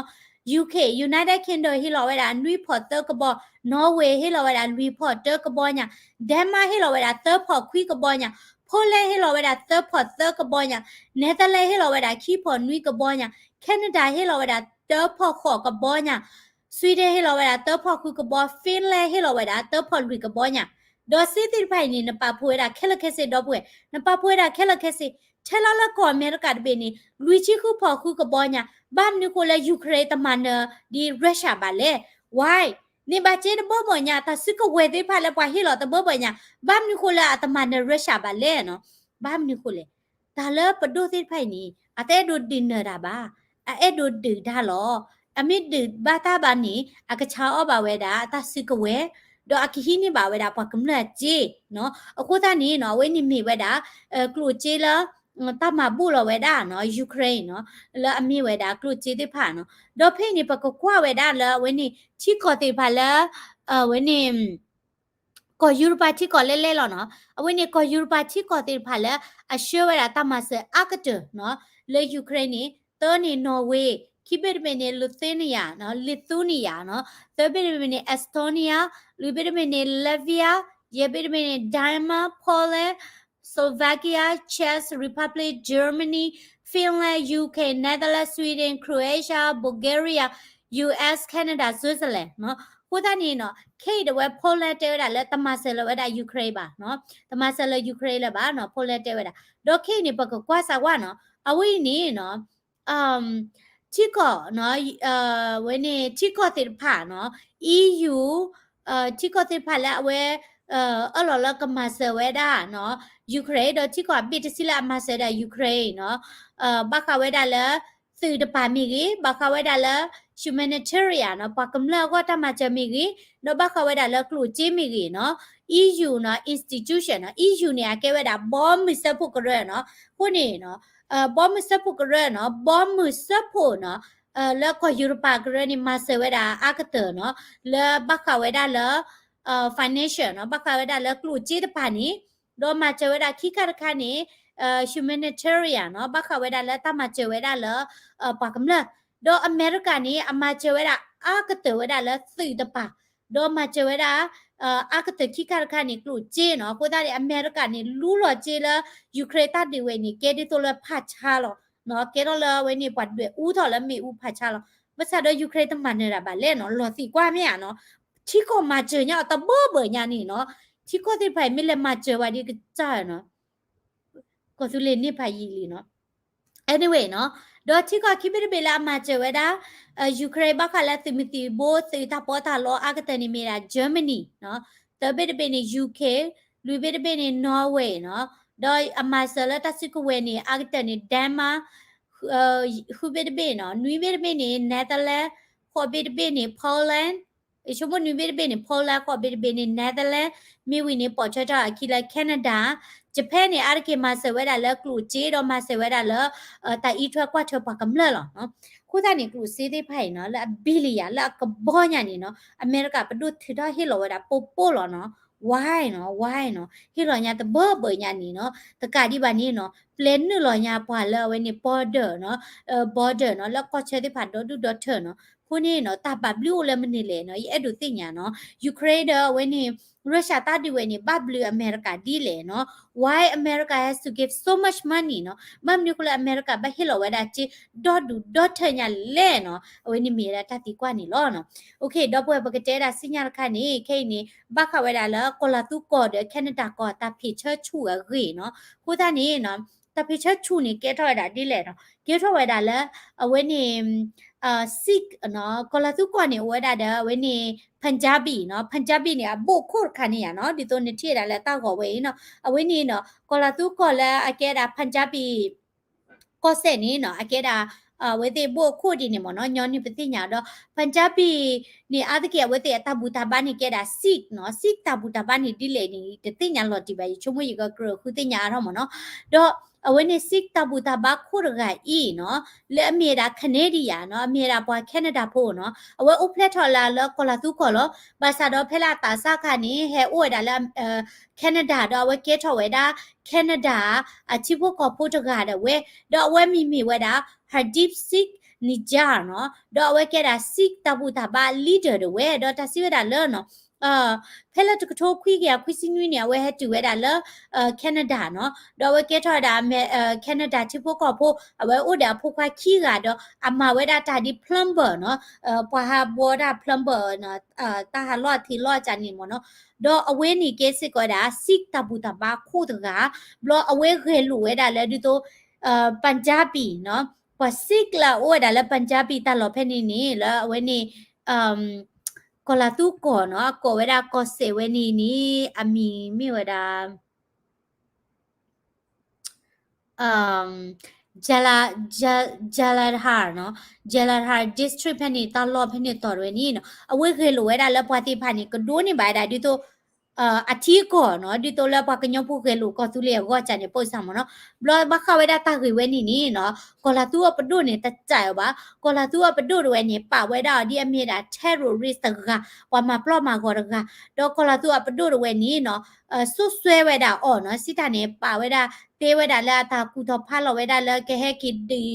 UK, United Kingdom ဟ့ၣ်လီၤဝဲဒၣ် နွံဖီၣ်သၢကဘီ, Norway ဟ့ၣ်လီၤဝဲဒၣ် လွံၢ်ဖီၣ်တၢကဘီညါ, Denmark ဟ့ၣ်လီၤဝဲဒၣ် သၢဖီၣ်ခွံကဘီညါ, Poland ဟ့ၣ်လီၤဝဲဒၣ် သၢဖီၣ်သၢကဘီညါ, Netherlands ဟ့ၣ်လီၤဝဲဒၣ် ခံဖီၣ်နွံကဘီညါ, Canada ဟ့ၣ်လီၤဝဲဒၣ် တၢဖီၣ်ဃိးကဘီညါ, Sweden ဟ့ၣ်လီၤဝဲဒၣ် သၢဖီၣ်ဃုကဘီ, Finland ဟ့ၣ်လီၤဝဲဒၣ် သၢဖီၣ်လွံၢ်ကဘီညါ, ဒီးစ့သ့ၣ်တဖၣ်အံၤန့ၣ် နပာ်ဖှိၣ်ဝဲဒၣ်ခဲလၢာ်ခဲဆ့ဒီပုၢ်ဝဲၢ်, နပာ်ဖှိၣ်ဝဲဒၣ်ခဲလၢာ်ခဲဆ့, ထဲလီၤလၢကီၢ်အမဲရကၤတဘ့ၣ်န့ၣ် လွံၢ်ဆံဃုဖီၣ်ဃုကဘီညါ, ဘၣ်မနုၤဃိလၢ Ukraine တမၤနၢၤဒ် Russia ဘၣ်လဲၣ်, why? န့ၢ်ဘၣ်စ့တဘၢဘၢညါ, တၢ်စုကဝဲၤသ့ၣ်တဖၣ်လၢပှၤဟ့ၣ်လီၤတဘၢဘၢညါ, ဘၣ်မနုၤဃိလၢအတမၤနၢၤ Russia ဘၣ်လဲၣ်နီၤ, ဘၣ်မနုၤဃိလဲၣ်. တၢ်လၢပဒိၣ်သ့ၣ်တဖၣ်အံၤန့ၣ် အတအဲၣ်ဒိးဒုးနၢၤတၢ်ဘၣ်, အအဲၣ်ဒိးဒုးတၢ်လီၤ. အမ့ၢ်ဒုးဘၣ်တၢ်ဘၣ်န့ၣ် အကဆါအီၣ်ဘၣ်ဝဲဒၣ်တၢ်စုကဝဲၤ, ဒီးအကဟံးန့ၢ်ဘၣ်ဝဲဒၣ်ပှၤကမျၢၢ်အစ့နီၤ. အဃိသတးန့ၣ်နီၤ အဝဲန့ၣ်မ့ၢ်ဝဲဒၣ် ကျိၣ်စ့လၢ တၢ်မၤဘူၣ်လီၤဝဲဒၣ်နီၤ Ukraine နီၤ, လၢအမ့ၢ်ဝဲဒၣ်ကျိၣ်စ့သ့ၣ်တဖၣ်နီၤ. ဒီးဖဲအံၤန့ၣ် ပကကွၢ်ဝဲဒၣ်လၢအဝဲန့ၣ် ထံကီၢ်သ့ၣ်တဖၣ်လၢ အဝဲန့ၣ် ကီၢ်ယူရပၤထံကီၢ်လဲၣ်လဲၣ်လီၤနီၤ. အဝဲန့ၣ် ကီၢ်ယူရပၤထံကီၢ်သ့ၣ်တဖၣ်လၢ အဆှၢဝဲဒၣ်တၢ်မၤစၢၤအါကတၢၢ်နီၤ လၢ Ukraine န့ၣ် တၢန့ၣ် Norway, ခံဘ့ၣ်တဘ့ၣ်န့ၣ် Lithuania နီၤ, Lithuania နီၤ, သၢဘ့ၣ်တဘ့ၣ်န့ၣ် Estonia, လွံၢ်ဘ့ၣ်တဘ့ၣ်န့ၣ် Latvia, ယဲၢ်ဘ့ၣ်တဘ့ၣ်န့ၣ် Denmark, Poland, Slovakia, Czech Republic, Germany, Finland, UK, Netherlands, Sweden, Croatia, Bulgaria, US, Canada, Switzerland နီၤ. အဃိသတးန့ၣ်နီၤ ခဲအံၤဒၣ်ဝဲ Poland တဲဝဲဒၣ်လၢတမၤစၢၤလၢၤဝဲဒၣ် Ukraine ဘၣ်နီၤ, တမၤစၢၤလၢၤ Ukraine လၢၤဘၣ်နီၤ Poland တဲဝဲဒၣ်. ဒီးခဲအံၤန့ၣ် ပကကွၢ်စးဝါနီၤ အဝဲအံၤန့ၣ်နီၤ ထံကီၢ်နီၤ ဝဲန့ၣ် ထံကီၢ်သ့ၣ်တဖၣ်နီၤ EU ထံကီၢ်သ့ၣ်တဖၣ်လၢအဝဲ အၢၣ်လီၤလၢကမၤစၢၤဝဲဒၣ်နီၤ Ukraine ဒီးထံကီၢ်အဘ့ၣ်တဆံလၢအမၤစၢၤဒၣ် Ukraine နီၤ ဘၣ်ဃးဝဲဒၣ်လၢ သုးတပၤမ့ၢ်ဂ့ၤ, ဘၣ်ဃးဝဲဒၣ်လၢ humanitarian နီၤ ပှၤကမျၢၢ်အဂီၢ်တၢ်မၤစၢၤမ့ၢ်ဂ့ၤ, ဒီးဘၣ်ဃးဝဲဒၣ်လၢကျိၣ်စ့မ့ၢ်ဂ့ၤနီၤ EU နီၤ institution နီၤ EU န့ၣ် အကဲဝဲဒၣ် ဘီမုၢ်စၢဖှိၣ်ကရၢနီၤ, အဃိန့ၣ်နီၤ ဘီမုၢ်စၢဖှိၣ်ကရၢနီၤ ဘီမုၢ်စၢဖှိၣ်နီၤ လၢကီၢ်ယူရပၤကရၢန့ၣ် မၤစၢၤဝဲဒၣ်အါကတၢၢ်နီၤ လၢဘၣ်ဃးဝဲဒၣ်လၢ financial နီၤ ဘၣ်ဃးဝဲဒၣ်လၢကျိၣ်စ့တပၤန့ၣ် ဒီးမၤစၢၤဝဲဒၣ်ခံခါတခါန့ၣ် humanitarian နီၤ ဘၣ်ဃးဝဲဒၣ်လၢတၢ်မၤစၢၤဝဲဒၣ်လၢ ပှၤကမျၢၢ်, ဒီးအမဲရကၤန့ၣ် အမၤစၢၤဝဲဒၣ်အါကတၢၢ်ဝဲဒၣ်လၢသုးတပၤ, ဒီးမၤစၢၤဝဲဒၣ် အါကတၢၢ်ခံခါတခါန့ၣ် ကျိၣ်စ့နီၤ, အဃိသတးန့ၣ် အမဲရကၤန့ၣ် လူလီၤစ့လၢ Ukraine တၢ်ဒုးဝဲန့ၣ် ကဲဒ်သိးလၢဖးဆါလီၤ, ကဲထီၣ်လၢအဝဲန့ၣ် ပှၤဒွဲၣ်အူထီၣ်လၢမ့ၣ်အူဖးဆါလီၤ, ဘၣ်ဆၣ်ဒီး Ukraine တမၤနၢၤဒၣ်ဘၣ်လဲၣ်နီၤ, လီၤသံးကွၢ်မ့ၢ်ဧါနီၤ, ထံကီၢ်မၤစၢၤညါအီၤတဘၢဘၢညါန့ၣ်နီၤ, ထံကီၢ်သ့ၣ်တဖၣ်အံၤမ့ၢ်လဲၤမၤစၢၤဝဲဒ်ကစၢ်နီၤ ကီၢ်သူလ့ၤန့ၢ်ဖးယံာ်လံနီၤ. Anyway နီၤ, ဒီးထံကီၢ်ခံဘ့ၣ်တဘ့ၣ်လၢအမၤစၢၤဝဲဒၣ် Ukraine ဘၣ်ဃးလၢသုးမုၢ်သံၣ်ဘိ သုးတၢ်ပီးတၢ်လီအါကတၢၢ်န့ၣ်မ့ၢ်ဒၣ် Germany နီၤ, သၢဘ့ၣ်တဘ့ၣ်န့ၣ် UK, လွံၢ်ဘ့ၣ်တဘ့ၣ်န့ၣ် Norway နီၤ, ဒီးအမၤစၢၤလၢတၢ်စုကဝဲၤန့ၣ် အါကတၢၢ်န့ၣ် Denmark, ဃုဘ့ၣ်တဘ့ၣ်နီၤ, နွံဘ့ၣ်တဘ့ၣ်န့ၣ် Netherlands, ဃိးဘ့ၣ်တဘ့ၣ်န့ၣ် Poland, ဆိကမိၣ်နွံဘ့ၣ်တဘ့ၣ်န့ၣ် Poland, ဃိးဘ့ၣ်တဘ့ၣ်န့ၣ် Netherlands, မ့ၢ်ဝံၤန့ၣ် ပိာ်ထွဲထီၣ်အခံလၢ Canada, Japan န့ၣ် အါတက့ၢ်မၤစၢၤဝဲဒၣ်လၢကျိၣ်စ့ ဒီးမၤစၢၤဝဲဒၣ်လၢ တၢ်အံးထွဲကွၢ်ထွဲပှၤကမျၢၢ်လီၤ. အဃိသတးန့ၣ် ကျိၣ်စ့သ့ၣ်တဖၣ်အံၤနီၤ လၢအ billion လၢအကဘီညါန့ၣ်နီၤ အမဲရကၤပဒိၣ်ထုးထီၣ်ဟ့ၣ်လီၤဝဲဒၣ်ပိၢ်ပိၢ်လီၤနီၤ, why နီၤ, why နီၤ, ဟ့ၣ်လီၤညါတဘၢဘၢညါန့ၣ်နီၤ, တကးဒံးဘၣ်န့ၣ်နီၤ ပျဲနုာ်လီၤညါပှၤလၢအဝဲန့ၣ် border နီၤ, border နီၤ လၢကီၢ်ဆၢသ့ၣ်တဖၣ်ဒီဒူၣ်ဒီထၢနီၤ, အဃိန့ၣ်နီၤ တၢ်ဘၣ်ဘျုးအိၣ်လၢမနုၤလဲၣ်နီၤ, ယအဲၣ်ဒိးသ့ၣ်ညါနီၤ, Ukraine ဒီးအဝဲန့ၣ် Russia တၢ်ဒုးဝဲန့ၣ် ဘၣ်ဘျုးအမဲရကၤဒ်လဲၣ်နီၤ, why America has to give so much money နီၤ, ဘၣ်မနုၤအဃိလၢအမဲရကၤဘၣ်ဟ့ၣ်လီၤဝဲဒၣ်စ့ ဒီဒူၣ်ဒီထၢညါလဲၣ်နီၤ, အဝဲန့ၣ်မ့ၢ်ဝဲဒၣ်တၢ်သံကွၢ်န့ၣ်လီၤနီၤ. ဒီပုၢ်ဝဲၢ်ပကတဲဒၣ်စံၣ်ညီၣ်တခါန့ၣ် ခဲအံၤန့ၣ် ဘၣ်ဃးဝဲဒၣ်လၢကီၢ်လၤသူကီၢ်ဒီး Canada ကီၢ်တၢ်ဖံးဆၢဆူၣ်အဂ့ၢ်နီၤ, အဃိသတးန့ၣ်နီၤ တၢ်ဖံးဆၢဆူၣ်န့ၣ် ကဲထီၣ်ဝဲဒၣ်ဒ်လဲၣ်နီၤ, ကဲထီၣ်ဝဲဒၣ်လၢ အဝဲန့ၣ် Sikh နီၤ, ကီၢ်လၤသူကီၢ်န့ၣ် အိၣ်ဝဲဒၣ်ဒီး အဝဲန့ၣ် Punjabi နီၤ, Punjabi န့ၣ် အဘိၣ်ခိၣ်တခါန့ၣ်ယါနီၤ, ဒ်သိးနထံၣ်ဝဲဒၣ်လၢတၢ်ဂီၤဝဲအံၤနီၤ, အဝဲန့ၣ်နီၤ ကီၢ်လၤသူကီၢ်လၢအကဲဒၣ် Punjabi ကီၢ်စဲၣ်န့ၣ်နီၤ အကဲဒၣ် အဝဲသ့ၣ်ဘိၣ်ခိၣ်ဒ်န့ၣ်မ့ၢ်နီၤ, ညီနုၢ်ပသ့ၣ်ညါဒီး Punjabi န့ၣ် အါတက့ၢ်အဝဲသ့ၣ်အတၢ်ဘူၣ်တၢ်ဘါန့ၣ်ကဲဒၣ် Sikh နီၤ, Sikh တၢ်ဘူၣ်တၢ်ဘါန့ၣ်ဒ်လဲၣ်န့ၣ် တသ့ၣ်ညါလီၤတံၢ်ဘၣ်, ယဆိကမိၣ်ယကကြၢးဃုသ့ၣ်ညါအါထီၣ်မ့ၢ်နီၤ, ဒီးအဝဲန့ၣ် Sikh တၢ်ဘူၣ်တၢ်ဘါခိၣ်တဂၤအံၤနီၤ လၢအမ့ၢ်ဝဲဒၣ် Canadian နီၤ, အမ့ၢ်ဝဲဒၣ်ပှၤ Canada ဖိနီၤ, အဝဲအိၣ်ဖျဲၣ်ထီၣ်လၢလၢကီၢ်လၤသူကီၢ်လီၤ, ဘၣ်ဆၣ်ဒီးဖဲလၢအသးစၢ်ခါန့ၣ် ဟဲအိၣ်ဝဲဒၣ်လၢ Canada ဒီးအဝဲကဲထီၣ်ဝဲဒၣ် Canada အထံဖိကီၢ်ဖိတဂၤဒၣ်ဝဲ, ဒီးအဝဲမံၤမ့ၢ်ဝဲဒၣ် Hardeep Singh Nijjar နီၤ, ဒီးအဝဲကဲဒၣ် Sikh တၢ်ဘူၣ်တၢ်ဘါ leader ဒၣ်ဝဲ, ဒီးတၢ်စံးဝဲဒၣ်လၢနီၤ ဖဲလၢတကထိခွံကယၤခွံဆံနွံန့ၣ် အဝဲဟဲတုၤဝဲဒၣ်လၢ Canada နီၤ, ဒီးအဝဲကဲထီၣ်ဝဲဒၣ် Canada ထံဖိကီၢ်ဖိ, အဝဲအိၣ်ဒီးအဖိခွါခံဂၤဒီး အမၤဝဲဒၣ်တၢ်ဒ် plumber နီၤ, ပှၤဟးဘှီတၢ် plumber နီၤ, တၢ်ဟးလီၢ်အထံလီၢ်အကၢန့ၣ်မ့ၢ်နီၤ, ဒီးအဝဲန့ၣ်ကဲစ့ၢ်ကီးဝဲဒၣ် Sikh တၢ်ဘူၣ်တၢ်ဘါခိၣ်တဂၤ, ဘျီအဝဲဂဲၤလိာ်ဝဲဒၣ်လၢဒ်သိး Punjabi နီၤ, ပှၤ Sikh လၢအအိၣ်ဝဲဒၣ်လၢ Punjabi တၢ်လီၢ်ဖဲန့ၣ်န့ၣ် လၢအဝဲန့ၣ် ကီၢ်လၤသူကီၢ်နီၤ, အကိးဝဲဒၣ်ကီၢ်စဲၣ်ဝဲန့ၣ်န့ၣ် အမံၤမ့ၢ်ဝဲဒၣ် Jala, Ja- Jalandhar နီၤ, Jalandhar District ဖဲန့ၣ် တၢ်လီၢ်ဖဲန့ၣ်တီၢ်ဝဲန့ၣ်နီၤ, အဝဲဂဲၤလိာ်ဝဲဒၣ်လၢပှၤသ့ၣ်တဖၣ်န့ၣ် ကဒိးန့ၢ်ဘၣ်ဝဲဒၣ်ဒ်သိး အထံအကီၢ်နီၤ, ဒ်သိးလၢပှၤကညီဖိဂဲၤလိာ်ကီၢ်သူလ့ၤအဂီၢ်ကၢန့ၣ် ပိာ်စၢ်မ့ၢ်နီၤ, ဘျီဘၣ်ဃးဝဲဒၣ်တၢ်ဂ့ၢ်ဝဲန့ၣ်န့ၣ်နီၤ, ကီၢ်လၤသူအပဒိၣ်န့ၣ် တစးအီၤဘၣ်, ကီၢ်လၤသူအပဒိၣ်တဝဲန့ၣ် ပာ်ဝဲဒၣ်အီၤဒ်အမ့ၢ်ဝဲဒၣ် terrorist တဂၤ, ပှၤမၤပျီၢ်မၤဂီၤတဂၤ, ဒီးကီၢ်လၤသူအပဒိၣ်တဝဲန့ၣ်နီၤ စိစွဲဝဲဒၣ်အီၤနီၤ, စံးတၢ်န့ၣ် ပာ်ဝဲဒၣ် တဲဝဲဒၣ်လၢအတၢ်ကူၣ်ထီၣ်ဖးလီၤဝဲဒၣ်လၢ ကဟဲက့ၤဒုး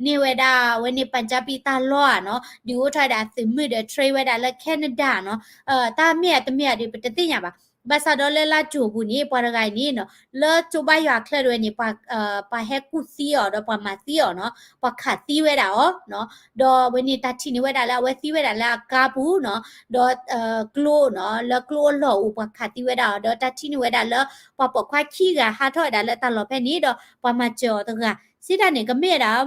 န့ၢ်ဝဲဒၣ် အဝဲန့ၣ် Punjabi တၢ်လီၢ်ဧါနီၤ, ဒုးအိၣ်ထီၣ်ဝဲဒၣ်သုးမုၢ်ဒီး train ဝဲဒၣ်လၢ Canada နီၤ, တၢ်မ့ၢ်ဧါတမ့ၢ်ဧါဒီး ပတသ့ၣ်ညါဘၣ်. ဘၣ်ဆၣ်ဒီးလၢလါကၠိၤပူၤန့ၣ် ပှၤတဂၤအံၤန့ၣ်နီၤ လၢကၠိဘါယွၤအချၢတဝဲန့ၣ် ပှၤဟဲကူၣ်သံအီၤဒီးပှၤမၤသံအီၤနီၤ, ပှၤခးသံဝဲဒၣ်အီၤနီၤ, ဒီးအဝဲန့ၣ်တၢ်ထံၣ်န့ၢ်ဝဲဒၣ်လၢအဝဲသံဝဲဒၣ်လၢအကါပူၤနီၤ, ဒီးကျိနီၤ လၢကျိအလီၢ်အိၣ်ပှၤခးသံဝဲဒၣ်အီၤ, ဒီးတၢ်ထံၣ်န့ၢ်ဝဲဒၣ်လၢ ပှၤပိာ်ခွါခံဂၤဟးထီၣ်ဝဲဒၣ်လၢတၢ်လီၢ်ဖဲန့ၣ်ဒီး ပှၤမၤစၢၤအီၤတဂၤ စံးတၢ်န့ၣ် ကမ့ၢ်ဝဲဒၣ်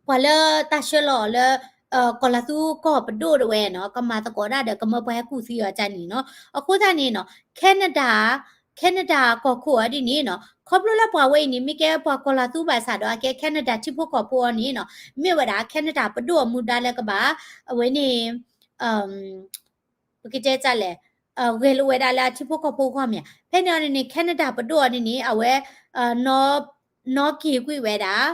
ပှၤလၢတၢ်ဆှၢလီၤအီၤလၢ ကီၤလၤသူကီၢ်ပဒိၣ်တဝဲနီၤ, ကမၤသကိးတၢ်ဒီးကမၢပှၤဟဲကူၣ်သံအီၤကန့ၣ်နီၤ. အဃိသတးန့ၣ်နီၤ Canada, Canada ကီၢ်ခိၣ်အီၤဒ်န့ၣ်နီၤ, ခီဖျိလၢပှၤဝဲအံၤန့ၣ် မ့ၢ်ကဲပှၤကီၤလၤသူဘၣ်ဆၣ်ဒီးအကဲ Canada ထံဖိကီၢ်ဖိအီၤန့ၣ်နီၤ, မ့ၢ်ဝဲဒၣ် Canada ပဒိၣ်အမူဒါလၢကဘၣ် အဝဲန့ၣ် ပကတဲတၢ်လဲၣ်, ဂဲၤလိာ်ဝဲဒၣ်လၢအထံဖိကီၢ်ဖိအဂီၢ်မ့ၢ်ဧါ. ဖဲန့ၣ်အီၤန့ၣ်န့ၣ် Canada ပဒိၣ်အီၤန့ၣ်န့ၣ် အဝဲ နီၣ်က့ၤကွံာ်ဝဲဒၣ်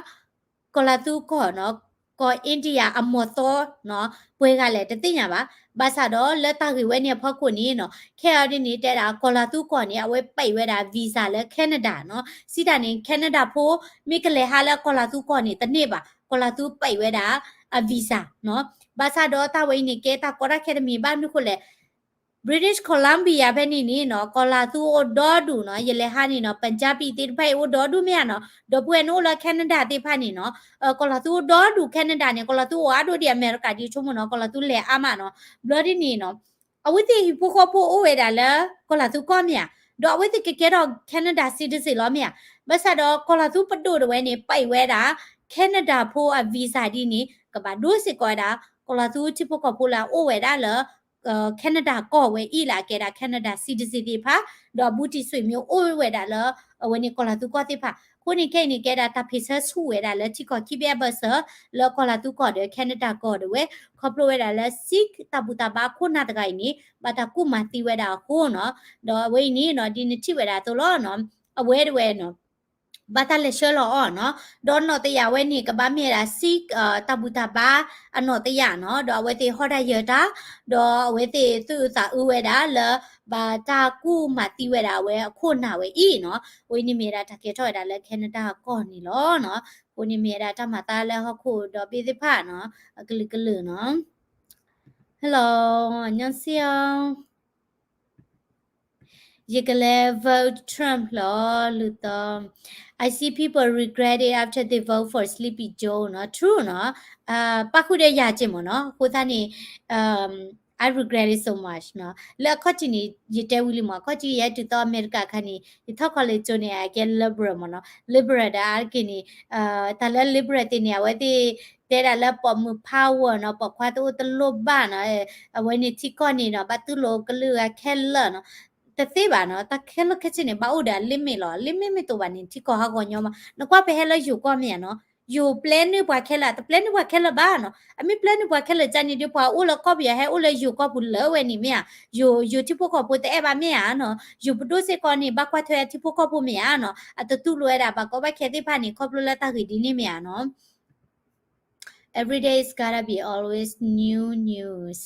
ကီၤလၤသူကီၢ်နီၤ, ကီၢ် India အမီၢ်သီနီၤ, ပှဲၤဂၤလဲၣ်တသ့ၣ်ညါဘၣ်. ဘၣ်ဆၣ်ဒီးလၢတၢ်ဂ့ၢ်ဝဲန့ၣ်အဖီခိၣ်န့ၣ်နီၤ, ခဲအံၤဒ်န့ၣ် တဲဒၣ်ကီၤလၤသူကီၢ်န့ၣ် အဝဲပံးဝဲဒၣ် visa လၢ Canada နီၤ. စံးတၢ်န့ၣ် Canada ဖိ မ့ၢ်ကလဲၤဟးလၢကီၤလၤသူကီၢ်န့ၣ် တန့ၢ်ဘၣ်, ကီၤလၤသူပံးဝဲဒၣ် အ visa နီၤ. ဘၣ်ဆၣ်ဒီးတၢ်ဝဲအံၤန့ၣ် ကဲတၢ်ကီတၢ်ခဲတမံၤဘၣ်မနုၤဃိလဲၣ် British Columbia ဖဲန့ၣ်န့ၣ်နီၤ ကီၤလၤသူအိၣ်ဒီဒူၣ်နီၤ, ယလဲၤဟးန့ၣ်နီၤ Punjabi သ့ၣ်တဖၣ်အံၤအိၣ်ဒီဒူၣ်မ့ၢ်ဧါနီၤ, ဒီပုၢ်ဝဲၢ်န့ၣ်အိၣ်လၢ Canada သ့ၣ်တဖၣ်န့ၣ်နီၤ, ကီၤလၤသူအိၣ်ဒီဒူၣ် Canada န့ၣ် ကီၤလၤသူအိၣ်အါဒိၣ်ဒံးအမဲရကၤဒ်ဆိကမိၣ်နီၤ, ကီၤလၤသူလဲၤအါမးနီၤ, ဘျီဒ်န့ၣ်နီၤ, အဝဲသ့ၣ်ဟံၣ်ဖိဃီဖိအိၣ်ဝဲဒၣ်လၢ ကီၤလၤသူကီၢ်မ့ၢ်ဧါ, ဒီးအဝဲသ့ၣ်ကကဲထီၣ် Canada citizen လီၤမ့ၢ်ဧါ, ဘၣ်ဆၣ်ဒီးကီၤလၤသူပဒိၣ်တဝဲန့ၣ် ပံးဝဲဒၣ် Canada ဖိအ visa ဒ်န့ၣ် ကဘၣ်ဒိစ့ၢ်ကီးဝဲဒၣ် ကီၤလၤသူထံဖိကီၢ်ဖိလၢအအိၣ်ဝဲဒၣ်လၢ Canada ကီၢ်ဝဲအံၤလၢအကဲဒၣ် Canada citizen သ့ၣ်တဖၣ်, ဒီးဘူးတံၢ်ဆွေမျိုးအိၣ်ဝဲဒၣ်လၢ အဝဲန့ၣ်ကီၤလၤသူကီၢ်သ့ၣ်တဖၣ်. အဃိန့ၣ်ခဲအံၤန့ၣ် ကဲဒၣ်တၢ်ဖ့ၣ်ဆၢဆူၣ်ဝဲဒၣ်လၢထံကီၢ်ခံဘ့ၣ်အဘၢၣ်စၢၤ လၢကီၤလၤသူကီၢ်ဒီး Canada ကီၢ်ဒၣ်ဝဲ, ခီဖျိဝဲဒၣ်လၢ Sikh တၢ်ဘူၣ်တၢ်ဘါအခိၣ်နၢ်တဂၤအံၤန့ၣ် ဘၣ်တၢ်ကူၣ်မၤသံဝဲဒၣ်အဃိနီၤ, ဒီးအဝဲအံၤန့ၣ်နီၤ ဒ်နထံၣ်ဝဲဒၣ်အသိးလီၤနီၤ, အဝဲဒၣ်ဝဲနီၤ ဘၣ်တၢ်လဲၤဆှၢလီၤအီၤနီၤ, ဒီးနီၣ်တယာ်ဝဲန့ၣ် ကဘၣ်မ့ၢ်ဝဲဒၣ် Sikh တၢ်ဘူၣ်တၢ်ဘါအနီၣ်တယာ်နီၤ, ဒီးအဝဲသ့ၣ်ဟီၣ်တၢ်ယၢၤတၢ်, ဒီးအဝဲသ့ၣ်သူၣ်အုးသးအုးဝဲဒၣ်လၢ ဘၣ်တၢ်ကူၣ်မၤသံဝဲဒၣ်အဝဲအခိၣ်နၢ်ဝဲအံၤနီၤ, အဝဲန့ၣ်မ့ၢ်ဝဲဒၣ်တၢ်ကဲထီၣ်ဝဲဒၣ်လၢ Canada ကီၢ်န့ၣ်လီၤနီၤ, အဃိန့ၣ်မ့ၢ်ဝဲဒၣ်တၢ်မၤသးလၢဟီၣ်ခိၣ်ဒီဘ့ၣ်သ့ၣ်တဖၣ်နီၤ, အကလုာ်ကလုာ်နီၤ, Hello, 안녕하세요. ယကလဲၤ vote Trump လီၤ, လူသီ, I see people regret it after they vote for Sleepy Joe နီၤ, true နီၤ, ပၣ်ဃုာ်ဒီးယၤက့မ့ၢ်နီၤ, အဃိသတးန့ၣ် I regret it so much နီၤ, လၢအခီၣ်ထံးန့ၣ် ယတဲဝံၤလံမ့ၢ်, အခီၣ်ထံးယဲတုၤသီအမဲရကၤအခါန့ၣ် ယထီၣ် college န့ၣ် အကဲ liberal မ့ၢ်နီၤ, liberal ဒီးအါတက့ၢ်န့ၣ် တၢ်လၢ liberal သ့ၣ်န့ၣ် အဝဲသ့ၣ် တဲဒၣ်လၢပိာ်မုၣ် power နီၤ, ပိာ်ခွါတအိၣ်တလိၣ်ဘၣ်နီၤ, အဝဲန့ၣ်ထံကီၢ်န့ၣ်နီၤ ဘၣ်တူၢ်လိာ်ကလုာ်ဂၤခဲလၢာ်နီၤ, တသ့ဘၣ်နီၤ, တၢ်ခဲလၢာ်ခဲဆ့န့ၣ် ဘၣ်အိၣ်ဒီး limit လီၤ, limit မ့ၢ်တအိၣ်ဘၣ်န့ၣ် ထံကီၢ်ဟးဂီၤညီမး, နကွၢ်ပဟဲလၢယိၤကီၢ်မ့ၢ်ဧါနီၤ, ယိၤပျဲနုာ်ပှၤခဲလၢာ်, တပျဲနုာ်ပှၤခဲလၢာ်ဘၣ်နီၤ, အမ့ၢ်ပျဲနုာ်ပှၤခဲလၢာ်ကန့ၣ်ဒီး ပှၤအိၣ်လၢကီၢ်ပယီၤဟဲအိၣ်လၢယိၤကီၢ်ပူၤလၢဝဲန့ၣ်မ့ၢ်ဧါ, ယိၤ ယိၤထံဖိကီၢ်ဖိတအဲၣ်ဘၣ်မ့ၢ်ဧါနီၤ, ယိၤပဒိၣ်စ့ၢ်ကီးန့ၣ် ဘၣ်ကွၢ်ထွဲထံဖိကီၢ်ဖိမ့ၢ်ဧါနီၤ, အတတူၢ်လိာ်ဝဲဒၣ်ဘၣ်ကီဘၣ်ခဲသ့ၣ်တဖၣ်န့ၣ် ခီဖျိလၢတၢ်ဂ့ၢ်ဒ်န့ၣ်မ့ၢ်ဧါနီၤ. Every day is gotta be always new news.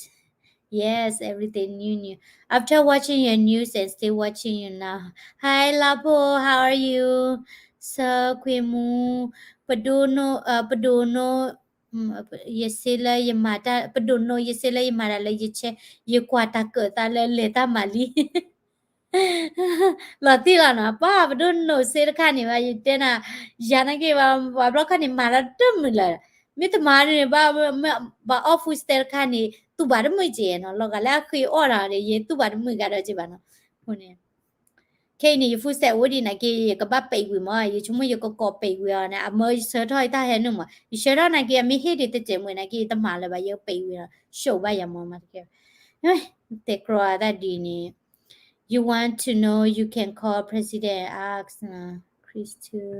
Yes, everything new news. After watching your news and still watching you now. Hi, Lapo, how are you? ဆၢခွ့မူ, ပဒိၣ်နိၣ်, ပဒိၣ်နိၣ်, ယစ့လၢယမၤတၢ်, ပဒိၣ်နိၣ် ယစ့လၢယမၤတၢ်လၢယဆဲ, ယကွၢ်တၢ်ကၢၣ်သးလၢလဲၤတၢ်မၤလံ လီၤတံၢ်လီၤနီၤ, ပှၤပဒိၣ်နိၣ်စ့တခါန့ၣ် ယတဲနၤ, ယၤနာ်က့ ပှၤဘျီခါန့ၣ် မၤတၢ်တမုာ်လၢၤ, မ့ၢ်တမၤန့ၣ် ဘၣ် ဘၣ် office တဲတခါန့ၣ် သူၣ်ဘၣ်တမုာ်က့နီၤ, လီၤဂာ်လၢအဃ့အီၣ်တၢ်န့ၣ် ယသူၣ်ဘၣ်တမုာ်ကဒီးက့ဘၣ်နီၤ, အဃိန့ၣ် ခဲအံၤန့ၣ် ယ food stamp အိၣ်ဒံးနာ်က့ ယကဘၣ်ပံးဝံၤမး, ယဆိကမိၣ်ယကကိးပံးဝံၤအီၤန့ၣ် အမၢယဆှၢထီၣ်ယတၢ်ဟဲနုာ်မး, ယဆှၢထီၣ်နာ်က့ အမ့ၢ်ဟ့ၣ်ဒံးတစဲးမးနာ်က့ ယတမၤလၢၤဘၣ် ယကပံးဝံၤလီၤ, ရှုံးဘၣ်ယၤမးမးတကဲ, တဲကြီတၢ်ဒ်န့ၣ်, you want to know, you can call president and ask Chris too.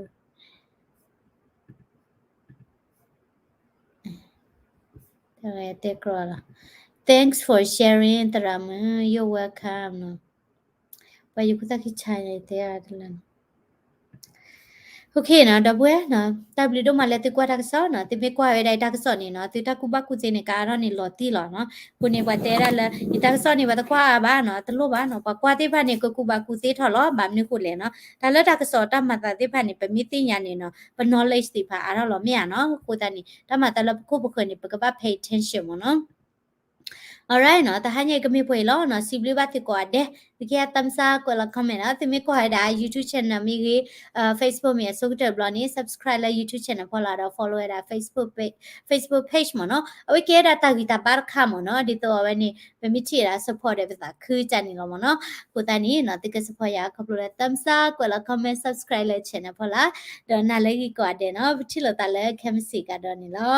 တဲကြီလီၤ, thanks for sharing သရၣ်မုၣ်, you're welcome နီၤ, ပှၤယကူၣ်သၣ်ခံဆါယတဲအါတလၢနီၤ, OK နီၤ, ဒီပုၢ်ဝဲၢ်နီၤ, တၢ်ဘျုးဒိၣ်မးလၢသုကွၢ်တၢ်ကစီၣ်နီၤ, သုမ့ၢ်ကွၢ်ဝဲဒၣ်အံၤတၢ်ကစီၣ်န့ၣ်နီၤ, သုတၢ်ကူၣ်ဘၣ်ကူၣ်သ့န့ၣ် ကအါထီၣ်န့ၣ်လီၤတံၢ်လီၤနီၤ, အဃိန့ၣ် ပှၤတဲဒၣ်လၢ ယတၢ်ကစီၣ်န့ၣ် ပှၤတကွၢ်အါဘၣ်နီၤ, တလိၣ်ဘၣ်နီၤ, ပှၤကွၢ်သ့ၣ်တဖၣ်န့ၣ် ကကူၣ်ဘၣ်ကူၣ်သ့ထီၣ်လီၤ, ဘၣ်မနုၤဃိလဲၣ်နီၤ, တၢ်လၢတၢ်ကစီၣ်တၢ်မၤသးသ့ၣ်တဖၣ်န့ၣ် ပမ့ၢ်သ့ၣ်ညါန့ၣ်နီၤ, ပ knowledge သ့ၣ်တဖၣ်အါထီၣ်လီၤမ့ၢ်ဧါနီၤ, အဃိသတးန့ၣ် တၢ်မၤသးလၢပခိၣ်ပဃၢၤန့ၣ် ပကဘၣ် pay attention မးနီၤ. Alright နီၤ, တဟါညါကမ့ၢ်ပှဲၤအံၤလီၤနီၤ, စံးဘျုးဘၣ်သုကိးဂၤဒဲး, သုကဟဲ thumbs up ကွဲးလီၤ comment နီၤ, သုမ့ၢ်ကွၢ်ဝဲဒၣ် YouTube channel မ့ၢ်ဂ့ၤ, Facebook မ့ၢ်အဆိကတၢၢ်တဘျီန့ၣ် subscribe လၢ YouTube channel ဖီလာ်ဒီး follow ဝဲဒၣ် Facebook page မ့ၢ်နီၤ, အဝဲကဲဝဲဒၣ်တၢ်ဂံၢ်တၢ်ဘါတခါမ့ၢ်နီၤ, ဒ်သိးအဝဲန့ၣ် ပမ့ၢ်ထံၣ်ဝဲဒၣ် support ဒီးပသးခုကန့ၣ်လီၤမ့ၢ်နီၤ, အဃိသတးန့ၣ်နီၤ သုက support ယၤခီဖျိလၢ thumbs up ကွဲးလီၤ comment subscribe လၢ channel ဖီလာ်, ဒီးနၤလၢဂ့ၤကိးဂၤဒဲးနီၤ, ပထံၣ်လိာ်သးလၢခဲမုၢ်ဆ့ၣ်ကဒီးန့ၣ်လီၤ.